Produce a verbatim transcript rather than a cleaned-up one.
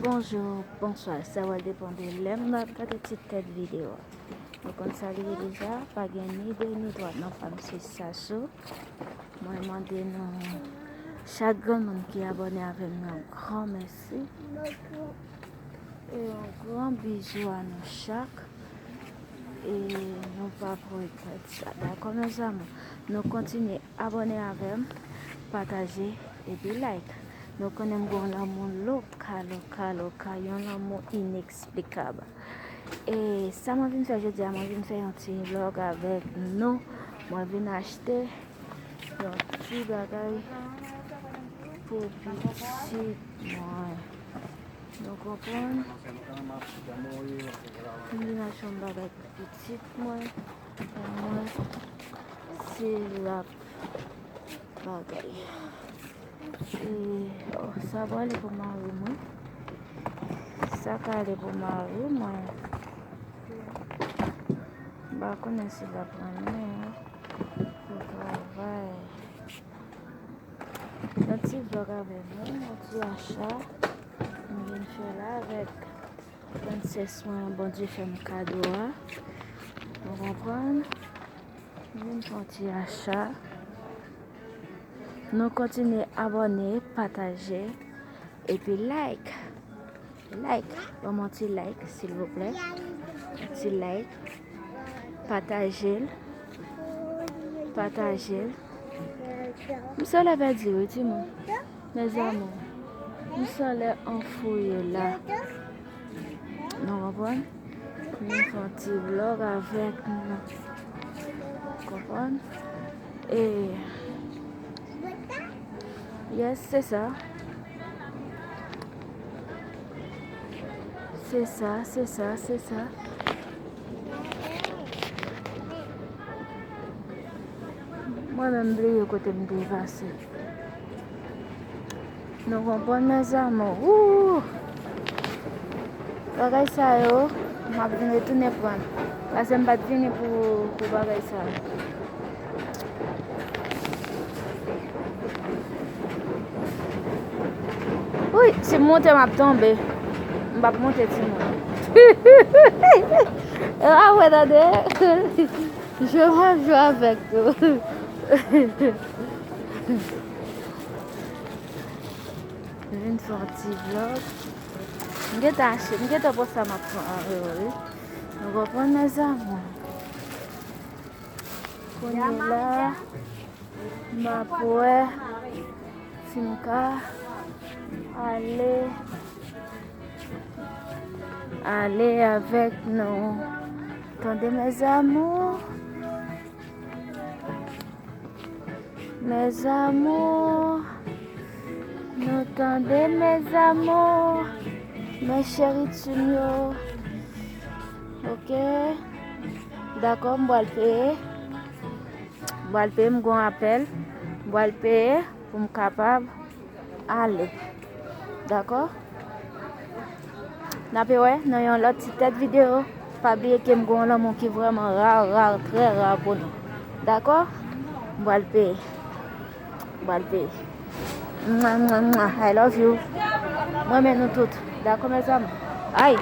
Bonjou, bonswa, sa pral depann de lè m ap gade ti tèt videyo a. Nou konn sa li ye deja, pa gen ni de ni twa, non pa m se Sasou. Mwen mande nou chak granmoun ki abòne avè m yon gran mèsi. E yon gran bizou a nou chak. E nou p ap regrèt sa. Dakò, mezanmi? Nou kontinye abòne avè m, pataje, epi like. Nou konnen m gen yon lanmou loka, loka, loka, yon lanmou ineksplikab. E sa mwen vin fè jodi a, mwen vin fè yon ti vlog avèk nou. Mwen vin achte yon ti bagay pou pitit mwen. Nou konprann? Mwen vin achte yon bagay pou pitit mwen. Pou mwen, se l ap bagay. E, oh, sa prale pou mari m, wi. Sa prale pou mari mwen. M pa konnen si l ap renmen pou travay. Yon ti vlog avè nou, yon ti acha m vin fè la avèk prensès mwen, Bondye fè m kado a. Nou konprann? M vin fè yon ti acha. Nou kontinye abòne, pataje, epi like. Like. Ban m yon ti like, silvouplè. Yon ti like. Pataje l. Pataje l. M sou lè pèdi, wi, timoun. Mes amours, m sou lè anfouye la. Nou konprann? M vin fè yon ti vlog avèk nou. Konprann? E, yes, se sa. Se sa, se sa, se sa. Mwen menm bliye kote m te pase. Nou konprann, mes amours. Wouh! Bagay sa yo, m ap vin retounen pran. Paske m pa t vini pou, pou bagay sa yo. Wi, si m monte, m ap tonbe. M p ap monte, timoun. E pa vre, tande. Je vais jouer avec toi. M vin fè yon ti vlog. M gentan achte, m gentan pran sa m ap pran an yo, wi. Nou konprann, mes amours? Kounye la, m ap wè si m ka ale, ale avèk nou. Tande, mes amours. Mes amours, nou tande, mes amours, mes chéris timoun yo. Ok? Dakò, m pral peye. M pral peye, m gon apèl. M pral peye pou m kapab ale. Dakò? N ape wè nan yon lòt ti tèt videyo. Pa bliye ke m gon lanmou ki vrèman ra, ra, trè ra pou nou. Dakò? M pral peye. M pral peye. Mwa, mwa, mwa. I love you. M renmen nou tout. Dakò, mes amours? Ay!